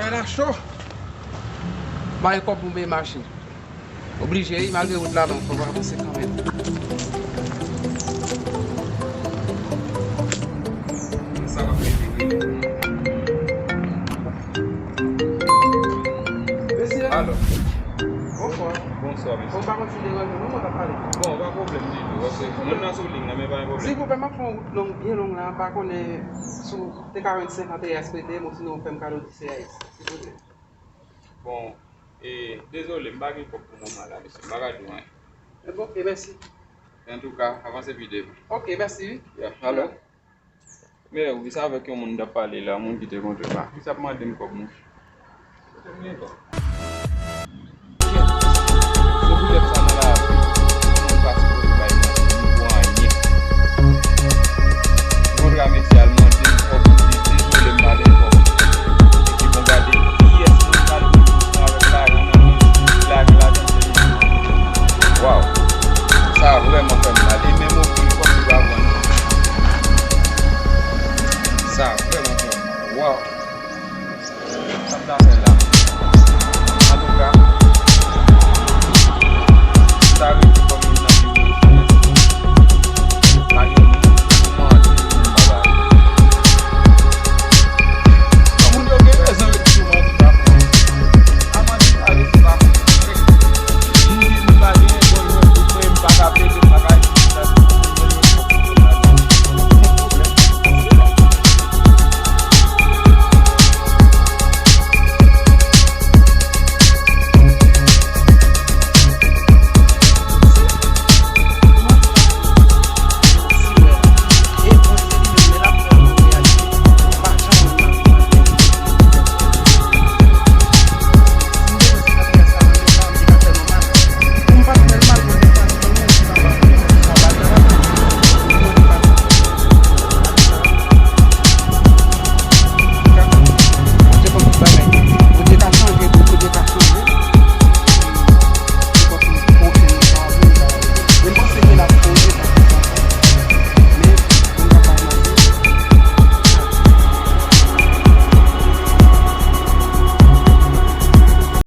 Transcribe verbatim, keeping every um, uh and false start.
Bagay la cho. Bay kòb pou m peye machin. Oblije wi, malgre wout la long, fòk w avanse kanmenm. Sa va fè. Mesye. Alo. Bonswa. Bonswa, mesye. Ou pa konn si m deranje w non, mwen t ap pale. Bon, pa pwoblèm ditou, paske mwen nan sou liy nan, men pa gen pwoblèm. Silvouplè, m ap fè yon wout long, byen long la, m pa konnen si w te ka rann senkant S P T M, osinon w fè m kado di C A S, silvouplè. Bon, e, dezole, m pa gen kòb pou moman la, mesye, m pa ka di w anyen. E bon, ok, mèsi. Antouka, avanse pi devan. Ok, mèsi wi. Ya, alo? Men, ou sa avèk yon moun m t ap pale la, moun ki te kontre la. Li t ap mande m kòb, monchè. Kote m gen kòb?